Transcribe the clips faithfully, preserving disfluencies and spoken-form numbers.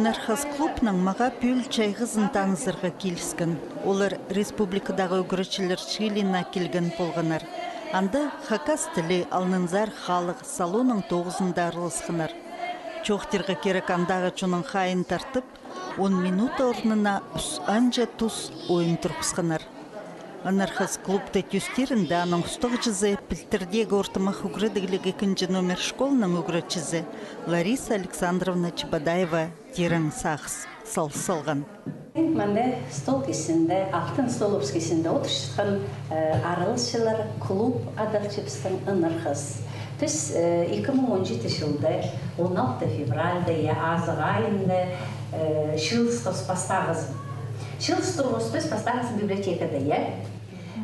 «Ынархас» клубнаң мағаа пӱӱл чайғызын танызарға киліскен. Олар республикадағы ӱгретчілер чыылиина килген полғаннар. Анда хакас тілі, алнынзар халығ салонның тоғызында араласханнар. Чоохтирға кирек, андағы чонның хайиин тартып, он минута орнына ӱс анҷа тус ойын турғысханнар. «Ынархас» клубты тӧстирінде аның устағҷызы, пілдірдегі ортымах ӱгредігліг ікінҷі номер школаның ӱгретчізі Лариса Александровна Чебодаева тирең сағыс сал салған. Мында стол кистінде, алтын столыбыс кистінде одырчатхан, э, араласчылар клуб адалчабыстың «Ынархас». Піс, э, ікі муң он читінҷі чылда, он алты февральда, я, азығ айында, э, чыылысхабыс пастағызын. Чыылыс турғабыс піс пастағызын библиотекада, я.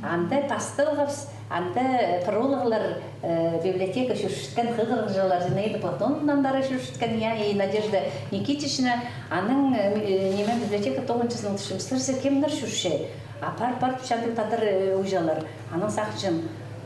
Анда пасталғабыс, анда, э, пір оолағлар, э, библиотека чӧрчеткен, хығырығҷылар Зинаида Платоновна андар чӧрчеткен, я, и Надежда Никитична, анаң, э, ниме, библиотека тоғынҷызын одырчам, сірер кемнер чӧрче? А пар, пар, тіпче, андағ тадар, э, уйҷалар. Анаң сағынчам,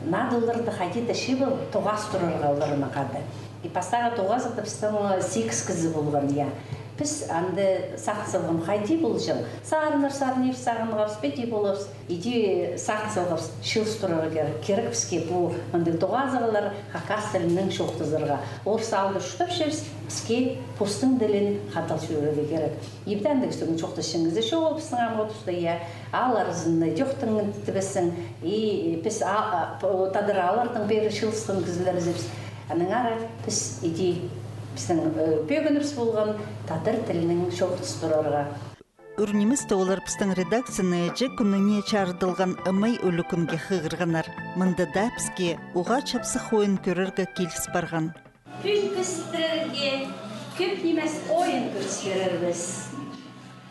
надо оларны хайди-да чыып ал, тоғас турарға оларны хада. И пастағы тоғазығда пістің, э, сигіс кізі полған, я. Піс анда сағын салғам, хайди полҷаң. Сарыннар сарнирбыс, сағынғабыс, піди полабыс, иди сағын салғабыс, чыылыс турарға кирек. Кирек піске пу мындағ тоғазығлар хакас тілінең чоохтазарға. Орыс аалда чуртапчабыс, піске постың тілін хада ал чӧрерге кирек. Ибде андағ кізінің чоохтасчаң кізі чоғыл пістің амғы туста, я, аал аразында идӧк тыңнап тібессің, и піс, а, а, п-, тадар ааллардаң пеер чыылысхан кізілер зе піс. Аннаңар піс иди, пістің, э, пӧгінібіс полған тадар тілінең чоохтас турарға. Ӱр ниместе олар пістің редакцияны іҷе кӱніне чарыдылған ымай ӱлӱкӱнге хығырғаннар. Мында даа піске уғаа чапсых ойын кӧрерге киліс парған. Пӱӱн піс сірерге кӧп нимес ойын кӧрістірербіс.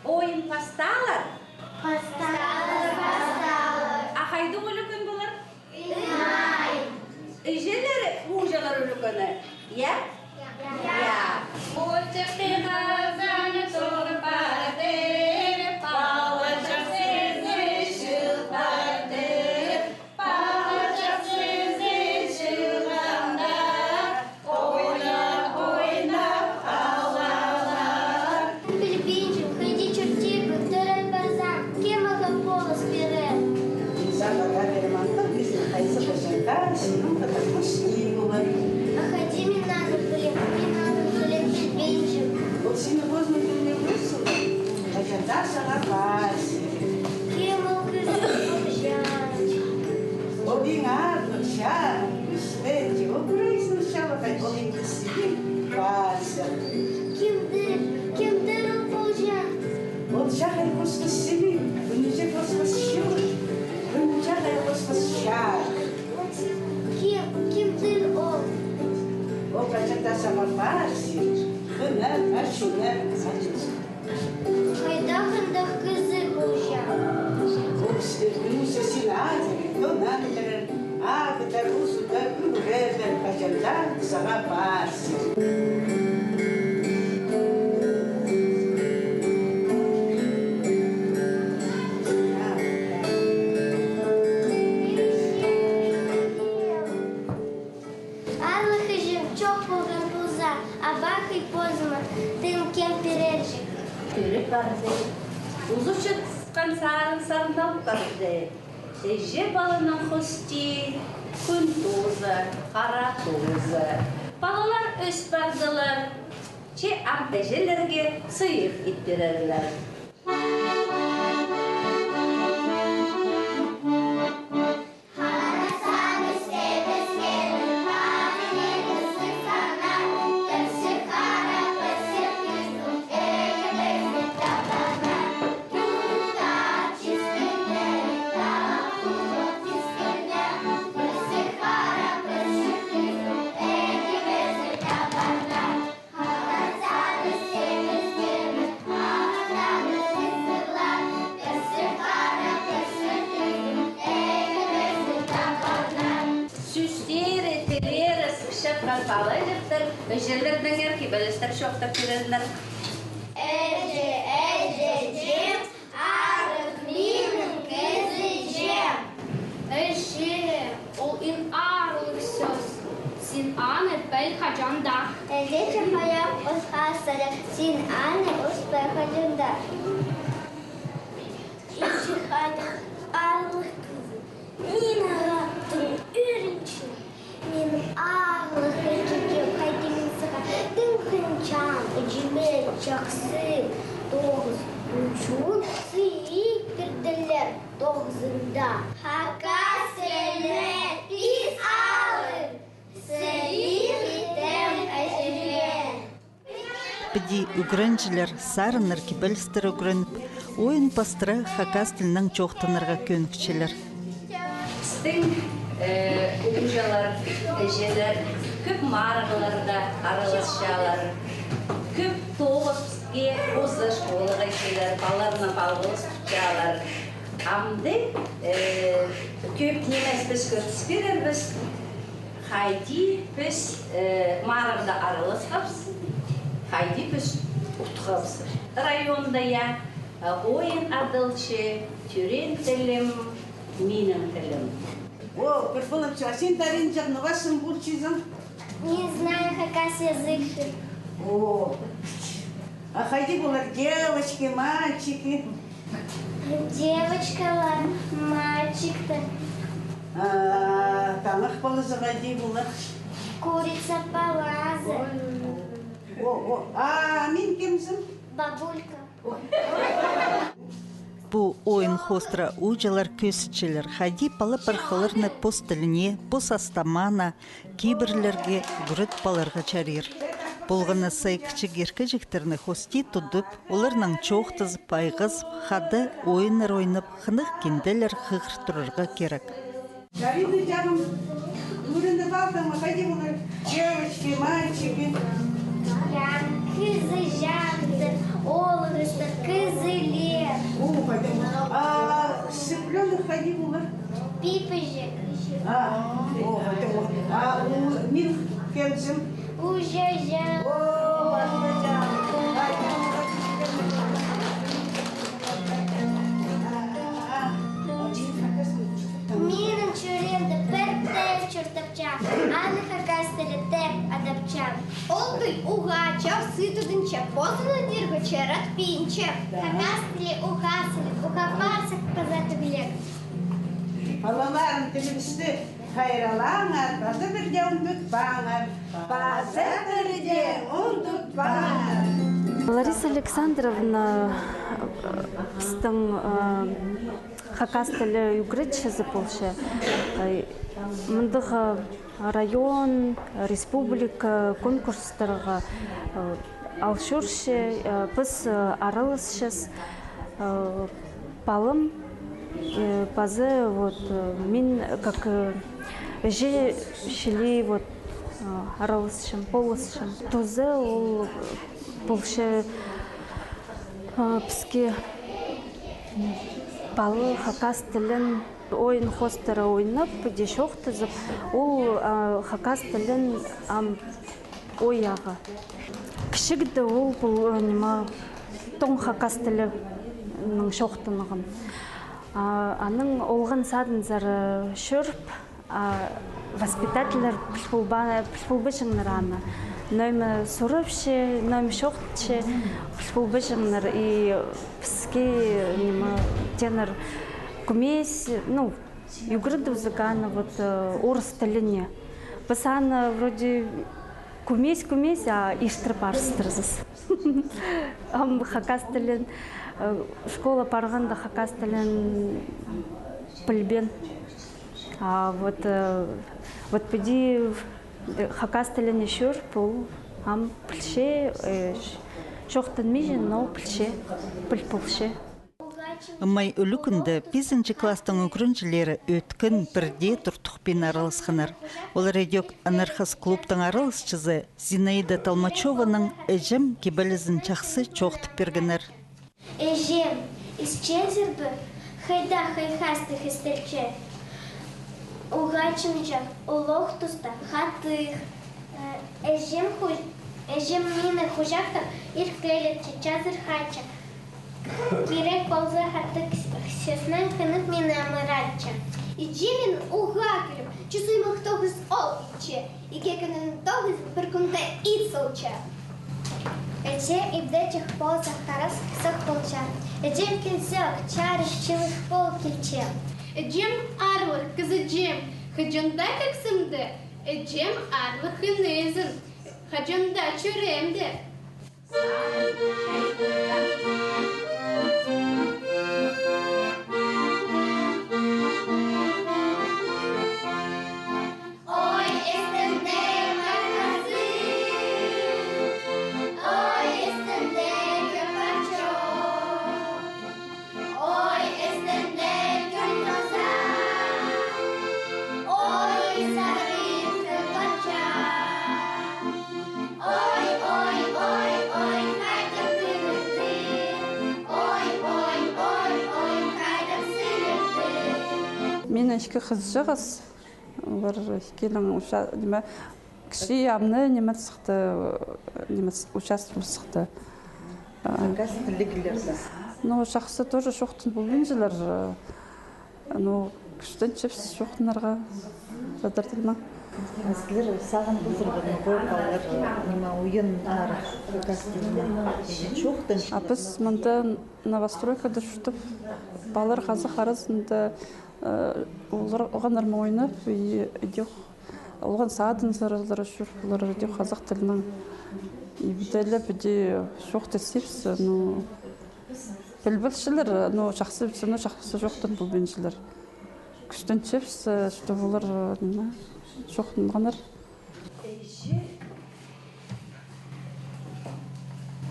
Ойын пасталар? Пасталар, пасталар. А хайдағ ӱлӱкӱн полар? Ымай. Іҷелер ууҷалар ӱлӱкӱні. Я? Я. Я. Очах хазаны тоғыр парды, палаҷах сізі чыл парды. Палаҷах сізі чыылғанда, ойнап, ойнап алалар. Пілбинчем, хайди чуртирға, тӧреп парзам, кем мағаа полыс пирер? Сағаа пирем андағ кізіні, хайзы хачан даа синің хада хости полар. А хайди мин аны пілем, мин аны пілем пілбинчем. Ол синің хозыңның кӧрінген кӧзі, хачан даа сағаа пар сирер. Кем ол кізі полҷаң? Ол иң аарлығ чарых кӱс пе, тіп, ол прайзының чалахай, ол иң кізі пар сирер. Кемдір, кемдір ол полҷаң? Ол чахай хосхас сіліг, кӱнҷе хосхас чылығ, кӱн чахай хосхас чарых. Кем, кемдір ол? Ол хачан даа сағаа пар сирер, хынар, ачунар, ачунар. Хайдағ андағ кізі полҷаң? Ол сірернің ӱзі сині азырап, тонандырар, ағдар, узудар, ӱгредер, хачан даа сағаа пар сирер. Аарлығ іҷем чох полған полза, абахай позыма тың кем пирерҷік? Тӧреп парды. Узучатхан сарын сарнап парды. Іҷе паланың хости кӱн тооза, хара тооза. Палалар ӧс пардылар. Че ам іҷелерге сыйых ит пирерлер. Сӧстері, тілері сыхчатхан палаҷахтар іҷелернеңер кибелістер чоохтап пирерлер. Іҷе, іҷеҷем, арығ минің кізіҷем. Іҷе, ол иң аарлығ сӧс. Син аны піл хаҷан даа. Іҷе, чапайах осхас сірер, син Аны устағ хадында. Иҷе хайди аарлығ кізі. Мин ағаа тың ӧрінчем. Мин аарлығ иҷем, хайди мин сағаа тың хынчам, иҷеме чахсы тоғыс ӱчӱн сыйых пирділер тоғызында. Хакас тілі пис алын, сыйых иттім іҷеме. Піди ӱгренҷілер сарыннар, кибелістер ӱгреніп, ойын пастыра хакас тілінең чоохтанарға кӧнікчелер. Пістің, э, ууҷалар, іҷелер кӧп марығларда араласчалар, кӧп тоғысха позы школаға килер, палаларны палғалыстырчалар. Амды, э, кӧп нимес піс кӧріс пирербіс. Хайди піс, э, марығда араласхабыс, хайди піс утхабыс. Районда, я, э, ойын адалча «Тӧреен тілім, минің тілім». О, пір полча, а син таринҷаң, ноға син полчазың? Не знаю хакас язык. О, а хайди полар, девочки, мальчики? Девочкалар, мальчиктар. А таңах палазы хайди полар? Курица палазы. О, о, а мин кемзім? Бабулька. Пу ойын хоостыра ууҷалар кӧзітчелер, хайди пала-пархаларны пос тіліне, пос астамаана, кибірлерге ӱгретіп аларға чарир. Полған на сай кічіг иркеҷектерні хости тудып, оларнаң чоохтазып, айғазып, хада ойыннар ойнап, хынығ кинделер хығыр турарға кирек. Давиды чағым, ӱгреніп алдың ма, хайди полар? Девочки, мальчики. Чағым, кізі чағымдыр, оолғыстар, кізілер. О, хайди. А цыплёнок хайди полар? Пипіҷек. А, о, хайди. А у, мин кемзім? Ууҷа чағым. О, пасха чағым. Хайди полар? Минің чӱреемде пір тіл чуртапча, аны хакас тілі тіп адапча. Ол тіл уғаа чахсы тудынча, позыны тирге чаратпинча. Хакас тілі уғаа сіліг, уғаа парсах паза тігілек. Палаларым, тілібісті хайраллаңар, паза пірдее ундутпаңар. Паза пірдее ундутпаңар. Лариса Александровна, э, пістің, э, хакас тілі ӱгретчізі полча. Э, мындағ, э, район, республика конкурстарға, э, ал чӧрче, э, піс, э, араласчабыс, э, палам, э, паза вот, э, мин как, э, іҷе чіли вот, э, араласчам, полысчам. Туза ол, э, полча, э, піске пала хакас тілін ойын хоостыра ойнап, піди чоохтазып, ол, э, хакас тілін ам ой ағаа. Кічігде ол пол, э, ниме, тоң хакас тілінең чоохтанған. А анаң олған садынзар, э, чӧріп, а воспитательлер піл полба-, піл полбаҷаңнар аны. Ниме сурапча, ниме чоохтапча, піл полбаҷаңнар. И піске, ниме, тееннер, кӧмес, ну, ӱгредібізіг аны вот, э, орыс тіліне. Піс аны вроде кӧмес, кӧмес, а иртіріп арыстырзабыс. Ам хакас тілін, э, школа парғанда хакас тілін пілбеен. А вот, э, вот піди, э, хакас тіліне чӧріп, ол ам пілче, э, чоохтанминча, но пілче, піл полча. Май ӱлӱкӱнде пизінҷі класстың ӱгренҷілері ӧткін, пірдее туртухпин араласханнар. Олар ідӧк «Ынархас» клубтың араласчызы Зинаида Толмачёваның «Іҷем» кибелізін чахсы чоохтап пиргеннер. Іҷем, исчезер бе, хайдағ хайхастығ истілче? Уғаа чымҷах, улуғ туста хатығ. Э, іҷем ху-, іҷем мині хуҷахтап иркелетче, чазырханча. Кирек полза, хатығ с-, сӧснең хынып мині амыратча. Іҷем мин уғаа кӱліп, чӱс уймах тоғыс ол итче, ікі кӱннің тоғызы пір кӱнде ит салча. Іҷем ибде чох полза, харас сох полча. Іҷем килзе, чарых чылых пол килче. Іҷем аарлығ кізі, іҷем. Хаҷан даа кӧрзем дее, іҷем аарлығ хынызын. Хаҷан даа чӧрем дее. Ой, істінде пар хазы, ой, істінде кӧп пар чох. Ой, істінде кӧп тоза, ой, сарығ кӧп пар чох. Ой, ой, ой, ой, хайдағ кӱннер. Ой, ой, ой, ой, хайдағ сыйлығ. Минің ікі хызыҷағас, олар ікӧлең уча-, ниме, кічіг амды ниме сыхты, ниме с-, участвовать сыхты. А. Заказ тілегелер. Ну, чахсы тоже чоохтан полбинчалар. Ну, кӱстенчебіс чоохтанарға тадар тілінең. Сірер сағын пызырған, ну, палалар, ниме, ойын аар, заказ тілінең. Чоохтан. А піс мында новостройкада чуртап, палалар хазах аразында, э, олар, олғаннарнаң ойнап, и, идӧк, олған садын саралар чӧр, олар идӧк хазах тілінең. И пӱдіглеп, иди чоохтасчабыс, ну, пілбинчелер, ну, чахсы, ну, чахсы чоохтан полбинчалар. Кӱстенчебіс, э, чтобы олар, э, ниме, чоохтанғаннар. Іҷе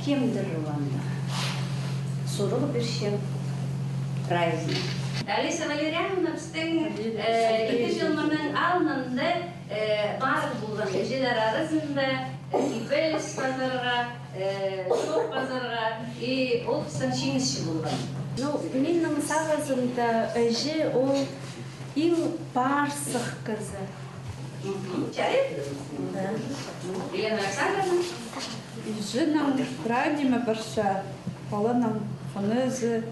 кемдір ол анда. Сурығ пирчем прайзына. Алиса Валерьяновна пістің, э, ікі чыл мының алнында, э, марығ полған іҷелер аразында, э, кибеліс пазарға, э, чоох пазарға, и ол пістің чиңісчі полған. Ну, минің сағызымда іҷе ол иң парсых кізі. Мгм. Чарир? Да. Елена Александровна? Іҷенің прай ниме парча, паланың хынызы.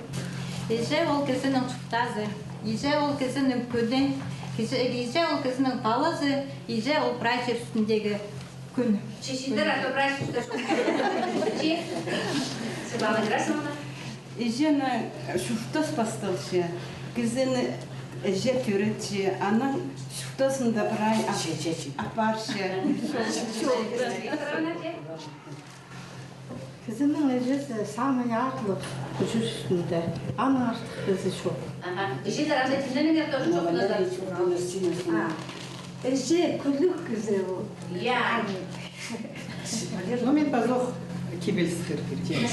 Іҷе ол кізінің чуртазы, іҷе ол кізінің кӱні, іҷе, іҷе ол кізінің палазы, іҷе ол прай чир ӱстӱндегі кӱн. Чечендір, а то прай чир ӱстӱнде чох. Че? Светлана Герасимовна? Іҷені чуртас пасталча, кізіні іҷе тӧрітче, анаң чуртазында прай ап-, апарча. Кізінің іҷезі самый аарлығ чир ӱстӱнде. Анаң артых кізі чох. Аха. Іҷелер анда тимненіңер тоже чоохтаныңар. А. Іҷе кӱлӱк кізі ол. Я. Ну, мин пазох кибеліс хығырып пирем.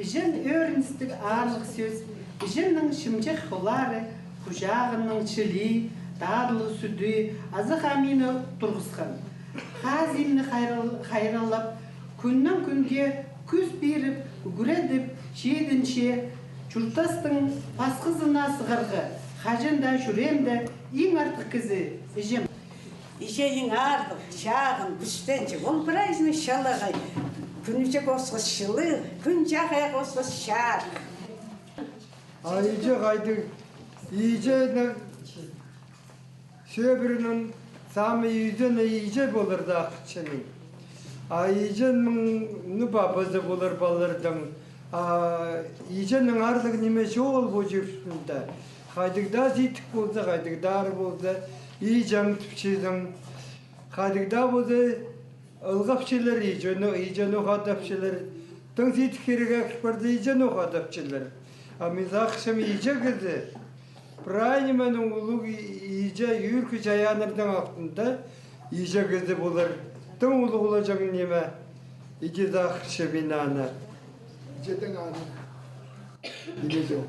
Іҷен ӧріністіг аарлығ сӧс, іҷенің чымҷах холлары, хуҷағының чіли, татлығ сӱді, азах амиині турғысхан. Хазиимні хайрал-, хайраллап, кӱннең кӱнге кӱс пиріп, ӱгредіп, чиидінче, чуртастың пасхызына сығарға хаҷан даа чӧрем дее, иң артых кізі іҷем. Іҷе иң аарлығ, чағын, кӱстенҷі. Ол прайзына чалағай. Кӱнҷек осхас чылығ, кӱн чахайах осхас чарых. А іҷе хайдағ, іҷенің сӧбіренің самый ӱзені іҷе полар даа хынча мин. А іҷенің, ну, пабазы полар палаларның. А іҷенің аарлығ ниме чоғыл пу чир ӱстӱнде. Хайдағ даа сидік полза, хайдағ даа аар полза, іҷең тіпчезің. Хайдағ даа полза, ылғапчалар, іҷе-, іҷе нохадапчалар. Тың сидік хирек парза, іҷе нохадапчалар. А мин сағынчам, іҷе кізі, прай нименің улуғ, і-, іҷе, ӱркі чайааннарның алтында іҷе кізі полар тың улуғлаҷаң ниме. Іди сағынчам мин аны. Іҷедең аны ниме чох.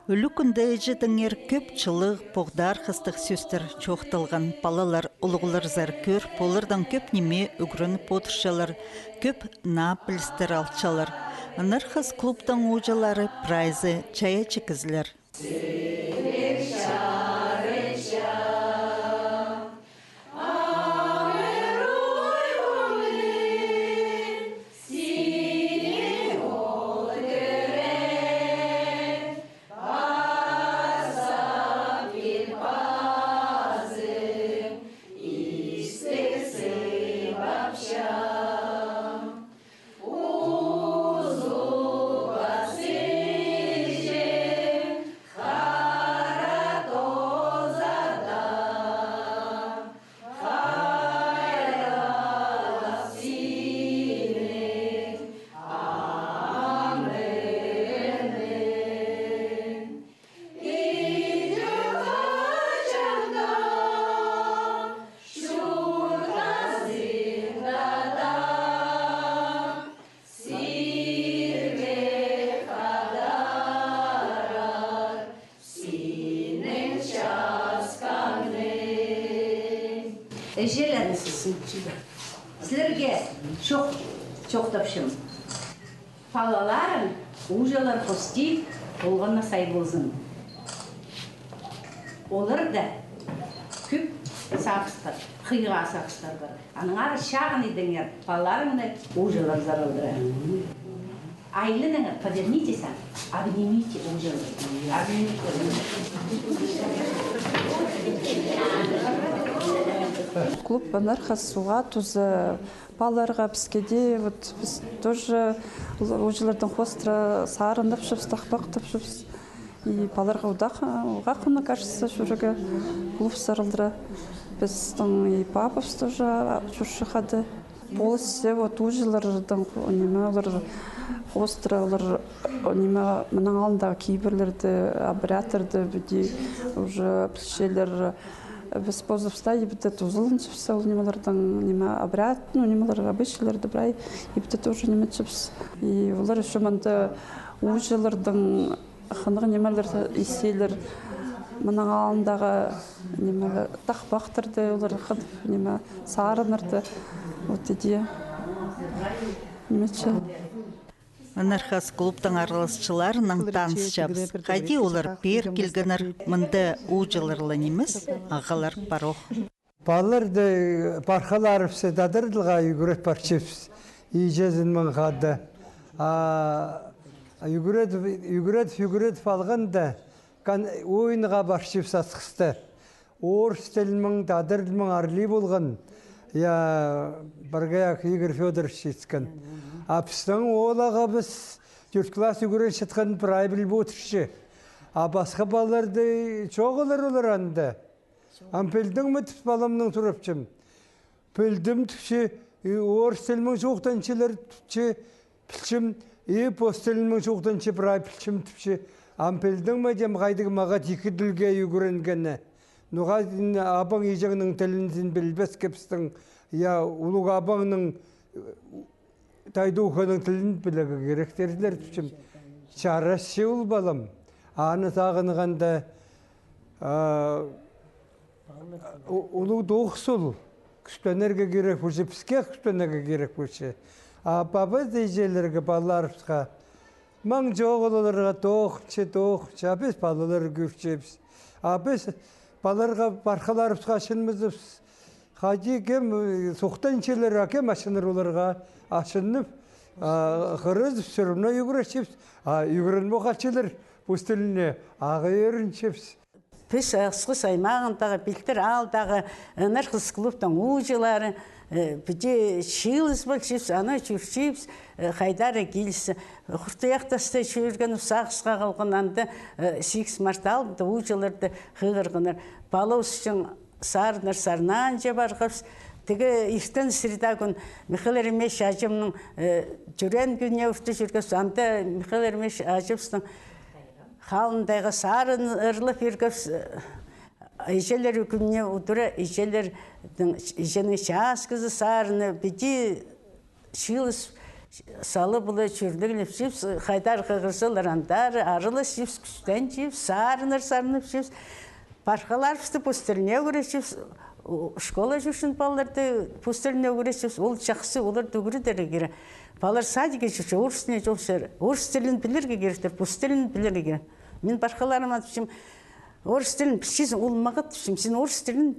Ӱлӱкӱнде іҷедеңер кӧп чылығ, поғдархастығ сӧстер чоохталған. Палалар улуғларзар кӧр, олардаң кӧп ниме ӱгреніп одырчалар, кӧп наа пілістер алчалар. Аннаңар хас клубтың ууҷалары прайзы чайаачы кізілер. Іҷелер, сілерге чох-, чоохтапчам. Палаларың ууҷалар хости полғанына сай ползын. Оларда кӧп сағыстар, хыйға сағыстар пар. Аннаңар чағын идіңер, палаларыңны ууҷалар саралдыра. Айланыңар, повернитесь, обнимите ууҷаларды. Обнимите. Клуб «Ынархас» суға туза палаларға, піске дее, вот, піс тоже ууҷалардаң хоостыра сарыннапчабыс, тахпахтапчабыс. И палаларға удах, уғаа хынығ, кажется, чӧрерге клуб саралдыра. Пістің и пабабыс тоже чӧрче хада. Полысча, вот, ууҷалардаң, ниме, олар хоостыра, олар, ниме, мының алнындағы кибірлерді, обрядтарды піди уже пілчелер. Піс позыбыста ибде тузаланчабыс ол нимелердең, ниме, обряд, ну, нимелер, обычайларды прай ибде тоже ниме итчебіс. И олар ещё мында ууҷалардаң хынығ нимелер истелер. Мының алнындағы нимелер, тахпахтарды олар хынып, ниме, сарыннарды. Вот иди. Ниме че. «Ынархас» клубтың араласчыларынаң танысчабыс. Хайди олар пеер килгеннер, мында ууҷалар ла нимес, ағалар пар ох. Палаларды пархаларыбысты тадар тілге ӱгрет парчабыс, иҷезінең хада. А ӱгрет, ӱгрет, ӱгрет алғанда, кан-, ойынға парчабыс асхыста. Орыс тілінең, тадар тілінең арлығ полған, я, пірге ах Игорь Фёдорович иткен. А пістің оолағыбыс тӧрт класс ӱгренчеткен, прай піліп одырча. А пасха палаларды чоғыл олар анда. Ам пілдің ме тіп, паламнаң сурапчам. Пілдім тіпче, и орыс тілінең чоохтанчалар тіпче, пілчем, и пос тілінең чоохтанча прай пілчем тіпче. Ам пілдің ме, тем, хайдағ мағат ікі тілге ӱгренгені. Ноға, ин, абаң-іҷеңнің тілін син пілбеске, пістің, я, улуғ абаңның, тайдууханың тілін пілерге кирек тірлер тіпчем. Чарасча ол, палам. Аны сағынғанда, а, у-, улуғ тоғыс ол. Кӱстенерге кирек полча, піске кӱстенерге кирек полча. А пабазар, іҷелерге, палаларыбысха, маң чоғыл оларға, тоғынча, тоғынча, а піс палалар кӧрчебіс. А піс палаларға, пархаларыбысха ачынмазыбыс. Хайди кем, э, сохтанчалар, а кем ачынар оларға, ачынып, а, хырызып, всё равно ӱгретчебіс, а ӱгренмей халчалар пос тіліне, ағаа ӧрінчебіс. Піс Асхыс аймағындағы, пилтір аалдағы «Ынархас» клубтың ууҷалары, э, піди чыылыс полчабыс, аны чӧрчебіс, э, хайдар киліс. Хуртуях Таста чӧргенім сағысха халған, анда, э, сигіс март алнында ууҷаларды хығырғаннар. Палазының сарыннар сарнаанҷа парғабыс. Тігі иртен среда кӱн Михаил Еремеевич аҷамның, э, тӧреен кӱніне ӱртӱ чӧргебіс. Анда Михаил Еремеевич аҷабыстың халындайға сарын ырлап пиргебіс. Э, іҷелер кӱніне удура, іҷелернің, іҷенің часкызы сарыны, піди чыылыс салып, ла чӧрлеглепчебіс, хайдар хығырзалар, андар араласчабыс, кӱстенчебіс, сарыннар сарнапчабыс. Пархаларыбысты пос тіліне ӱгретчебіс, у-, школа чӧрчең палаларды пос тіліне ӱгретчебіс, ол чахсы, оларды ӱгредерге кирек. Палалар садикке чӧрче, орыс тіліне чӧрчелер, орыс тілін пілерге киректер, пос тілін пілерге кирек. Мин пархаларыма тіпчем, орыс тілін пілчезің, ол мағат, тіпчем, син орыс тілін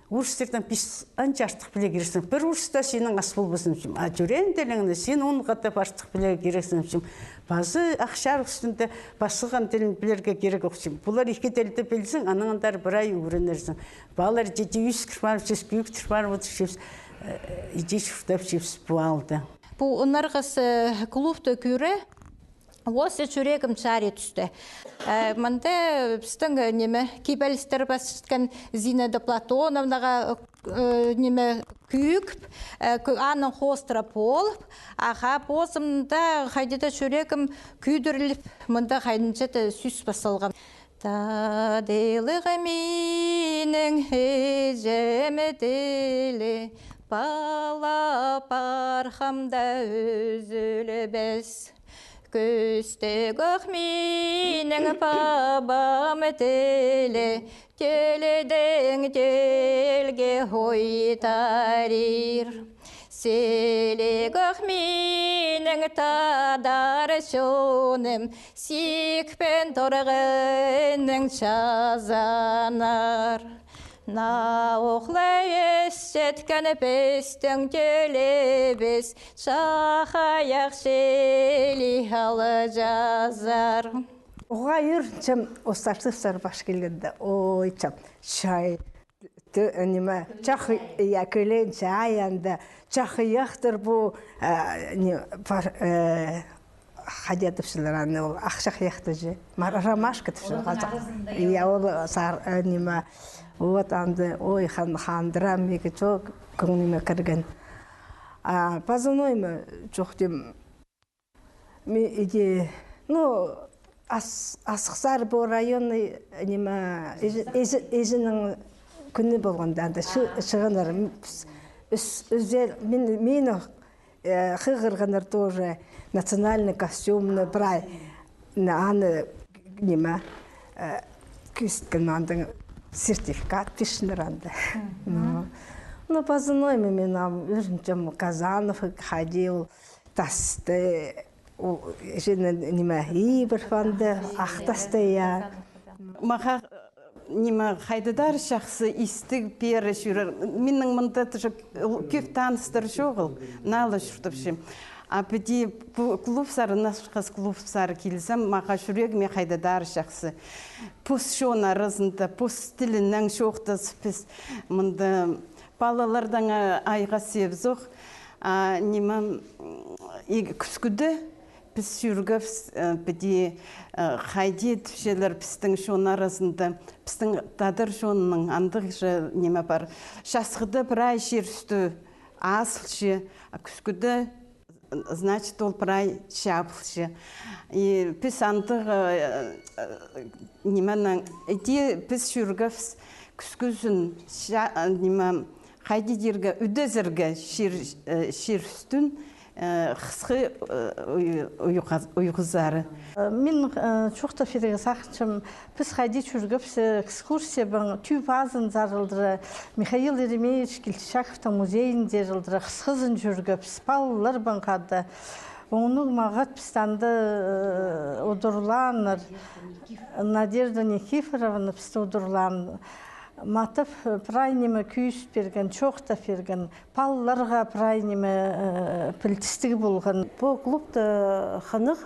орыстардаң пис анҷа артых пілерге кирексің. Пір орыс таа синнең ас полбазын, тіпчем. А тӧреен тіліңні син он хатап артых пілерге кирексің, тіпчем. Пазы ах чарых ӱстӱнде пасхан тілін пілерге кирек ох, тіпчем. Пулар ікі тілді пілзең, анаң андар прай ӱгренерзің. Палалар іди ӧскір парыбысчабыс, кӧӧктір парып одырчабыс, э, іди чуртапчабыс пу аалда. Пу «Ынархас», э, клубты кӧріп, Оозы чӱрегім чарии тӱсті. Э, мында пістің, э, ниме, кибелістер пасчатхан Зинаида Платоновнаға, э, ниме, кӧӧк, э, кӧ-, аның хоостыра полып, аха, позымда хайди-да чӱрегім кӧдіріліп, мында хайдағ-да сӧс пас салған. Тадылығ минің іҷем тілі, пала пархам даа ӱзілбес. Кӱстіг ох минің пабам тілі, Тӧледең тӧлге ой тарир. Сіліг ох минің тадар чоным, сикпен торғанның чазанар. Наа ох ла ӧсчеткен пістің тӧлебіс, чахайах чіли алҷазар. Уғаа ӧрінчем, Осташевтар пас килгенде, ой, чам, чай, тӧ-, ниме, чах, я, кӧлеен чай анда, чахайахтар пу, а, не, пар-, э, хайди тіпчелер аны, ол ах чахайахты чи. Мар-, ромашка тіпчелер. Олардың аразында, я, ол сар-, э, ниме, вот анда, ой, хан-, хандыра миге чох кӧңніме кірген. А паза ноға ма чох тим, ми иди, ну, ас-, Асхыссар пу районный, ниме, іҷе-, іҷе-, іҷенің кӱні полғанда, анда чы-, чығаннар, м, піс-, ӱс-, ӱзер, мин-, мині, э, хығырғаннар тоже национальный костюмны прай, на, аны, ниме, э, кӧзіткен, андағ сертификат пирчелер анда. Ну, ну, паза ноға ма мин ам ӧрінчем, Казанов, хайди ол тасты, ол, чіні, ниме, ибір панда, ах тасты, я. Мағаа, ниме, хайдағ-да чахсы истіг пеер чӧрер. Минің мында тоже кӧп таныстар чоғыл, наа ла чуртапчам. А піди пу клубсар, Насхас клубсар килзем, мағаа чӱрегіме хайдағ-да чахсы. Пос чон аразында, пос тілінең чоохтазып, піс мында палалардаң, а, айғасчабыс ох. А, ниме, м, и кӱскӱде піс чӧргебіс, э, піди, э, хайди тіпчелер пістің чон аразында, пістің тадар чонның андағ же ниме пар. Часхыда прай чир ӱстӱ азылча, а кӱскӱде, значит, ол прай чабылча. И піс андағ, э, э, нимені, іди піс чӧргебіс кӱскӱзін, ча-, э, ниме, хайди тирге, ӱдезерге чир, э, чир ӱстӱн, э, хысхы, э, уй-, уйғазары. Мин, э, чоохтап пирерге сағынчам, піс хайди чӧргебіс, э, экскурсиядаң Тӱӱ пазынзар алдыра, Михаил Еремеевич Кильчичаковтың музейінзер алдыра, хысхызын чӧргебіс, палаларбаң хада. Оңнығ мағат пісті анда, э, удурлааннар. Надежда Никифоровна пісті удурлаан. Матап, э, прай ниме кӧзіт пирген, чоохтап пирген. Палаларға прай ниме, э, пілдістіг полған. Пу клубта хынығ,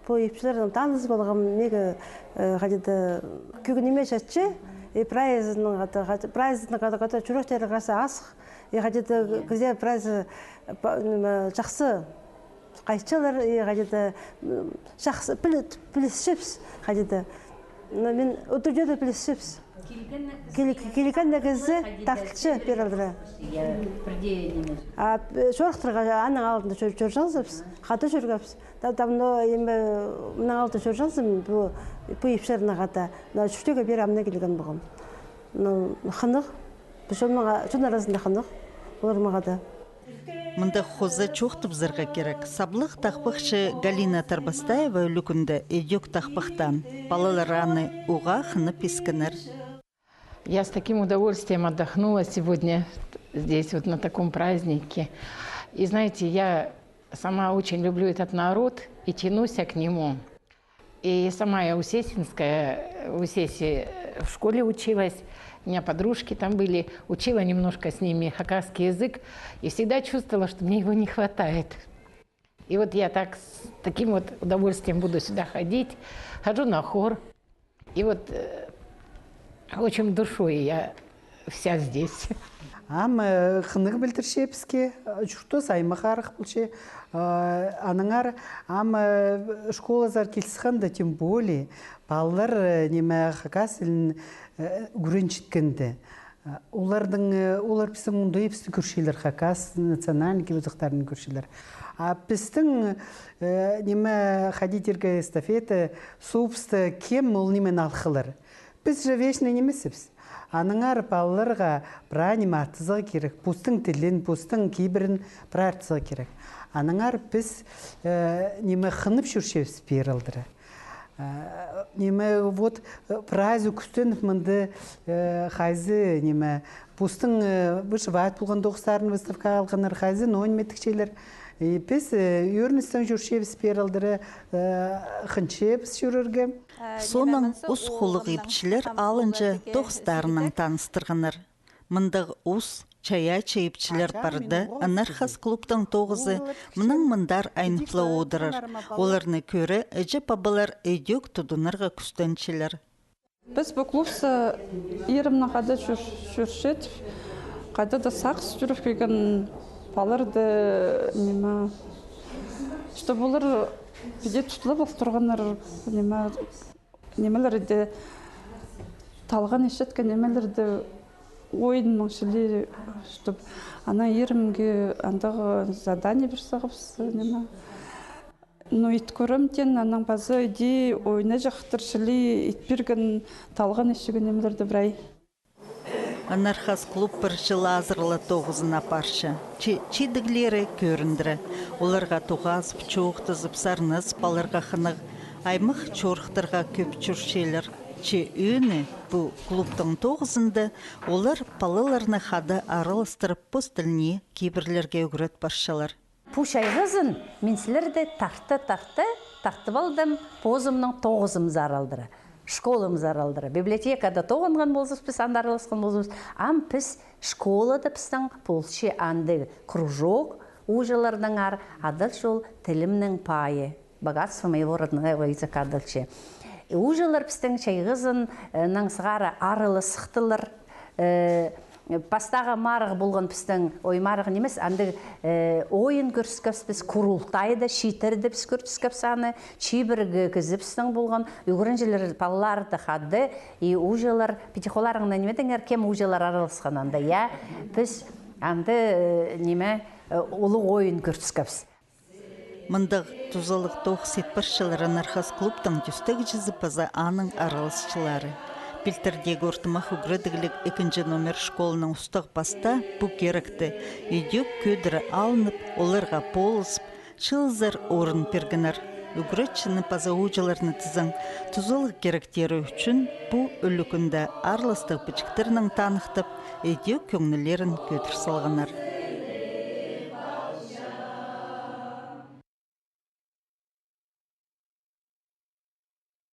пу ипчілернең таныс полғам, миге, э, хайди-да кӧңніме чатча, и прайзының хада, хада, прайзының хада, хада чӱректерге хада асых, и хайди-да кізі прайзы, па-, ниме, чахсы хатчалар, и хайди-да, м, чахсы піліс-, пілісчебіс, хайди-да. Но мин удур чӧрді пілісчебіс. Кил-, килген на кізі тартылча пеер алдыра. А, э, чорыхтарға аның алнында чӧр-, чӧрҷеңзібіс, хада чӧргебіс. Да-, давно, эм, мының алнында чӧрҷеңзім, пу, пу ипчілернең хада. Но чуртирға пеер амды килген полғам. Но хынығ, пу чонның а-, чон аразында хынығ, олар мағаа даа. Мында хоза чоохтабызарға кирек. Саблығ тахпахчы Галина Тарбастаева ӱлӱкӱнде ідӧк тахпахтаан. Палалар аны уғаа хынып искеннер. Я с таким удовольствием отдохнула сегодня здесь, вот на таком празднике. И знаете, я сама очень люблю этот народ и тянусь к нему. И сама я усесинская, в Усесе в школе училась, у меня подружки там были, учила немножко с ними хакасский язык, и всегда чувствовала, что мне его не хватает. И вот я так, с таким вот удовольствием буду сюда ходить, хожу на хор. И вот, э, очень душой я вся здесь. Ам, э, хынығ пілдірче піске, э, чуртас аймах арах полча. Э, аннаңар ам, э, школазар килісхенде, тем более, палалар, э, ниме, хакас тілін, э, ӱгренчеткенде. Э, олардың, э, олар пістің оңдайыбысты кӧрчелер, хакас национальный кибірдіктің кӧрчелер. А пістің, э, ниме, хайди тирге, эстафета, сообщество кем ол нимені алғылар. Піс же вечный нимеспіс. Аннаңар палаларға прай ниме артызарға кирек, постың тілін, постың кибірін прай артызарға кирек. Аннаңар піс, э, ниме, хынып чӧрчебіс пеер алдыра. Ниме, вот, прайзы кӱстеніп мында, хайзы, ниме, постың выживать полған тоғыстарын выставкаа алғаннар, хайзы ноо ниметікчелер. Піс ӧріністең чӧрчебіс пеер алдыра, хынчабыс чӧрерге. Соонаң ус хулуғ ипчілер алынҷа тоғыстарынаң таныстырғаннар. Мындағ ус, чайаачы ипчілер парда, анархас клубтың тоғызы мының мындар айныпла одырар. Оларны кӧре, іҷе-пабалар ідӧк тудынарға кӱстенчелер. Піс пу клубта иримнең хада чӧр-, чӧрчебіс, хада даа сағыс чӧріп килген, палаларды, ниме, чтобы олар піди тутылып ал турғаннар, ниме, нимелерді, талған исчеткен нимелерді ойыннаң чіли, чтоб анаң иримге андағ задание пір сағыбыс, ниме. Ну, ит кӧрем теен, анаң паза іди ойнаҷахтар чіли ит пирген, талған исчеткен нимелерді прай. Анархас клуб пір чыл азыра ла тоғызын апарча. Чи-, чидіглері кӧріндіре. Оларға тоғазып, чоохтазып, сарназып аларға хынығ. Аймах чорыхтарға кӧп чӧрчелер. Че ӧӧні пу клубтың тоғызында олар палаларны хада араластырып, пос тіліне, кибірлерге ӱгрет парчалар. Пу чайғызын мин сірерді тарта-тарта тартып алдым позымның тоғызымзар алдыра, школамзар алдыра. Библиотекада тоғынған ползабыс, піс анда араласхан ползабыс. Ам піс школада, пістің полча андағ кружок, ууҷаларнаңар, адалча ол «Тілімнің пайы», «Богатство моего родного языка» адалча. Ууҷалар пістің чайғызынаң сығара араласхтылар. Пастағы марығ полған пістің, ой, марығ нимес, андағ ойын кӧріскебіс піс, курултайда, чииттерде піс кӧріскебіс аны, чибіргі кізі пістің полған, ӱгренҷілер, палаларды хада, и ууҷалар, піди холларыңны ниме идіңер, кем ууҷалар араласхан анда, я? Піс анда, ниме, улуғ ойын кӧріскебіс. Мындағ тузалығ тоғыс ит парчалар Анархас клубтың тӧстегҷізі паза аның араласчылары. Пилтірдегі ортымах ӱгредігліг ікінҷі номер школаның устағ-пастаа пу киректі ідӧк кӧдіре алынып, оларға полызып, чыылызар орын пиргеннер. Ӱгретчіні паза ууҷаларны тізең, тузалығ киректері ӱчӱн пу ӱлӱкӱнде араластығ пічіктернең таныхтап, ідӧк кӧңнілерін кӧдір салғаннар.